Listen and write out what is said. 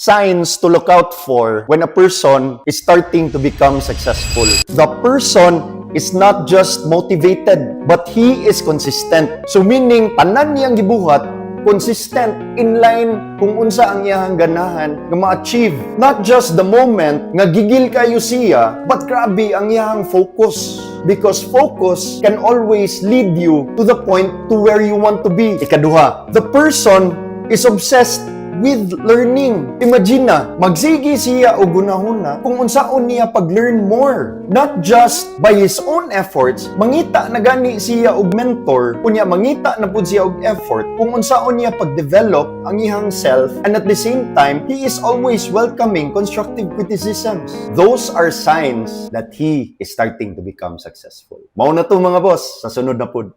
Signs to look out for when a person is starting to become successful. The person is not just motivated, but he is consistent. So meaning, tanan niyang gibuhat, consistent, in line kung unsa ang iyahang ganahan nga ma-achieve. Not just the moment nga gigil kayo siya, but grabe ang iyahang focus. Because focus can always lead you to the point to where you want to be. Ikaduha, the person is obsessed with learning. Imagine na, magsige siya og hunahuna kung unsaon niya pag-learn more. Not just by his own efforts, mangita na gani siya og mentor, unya mangita na pud siya og effort kung unsaon niya pag-develop ang iyang self, and at the same time, he is always welcoming constructive criticisms. Those are signs that he is starting to become successful. Mao na to, mga boss, sa sunod na pud.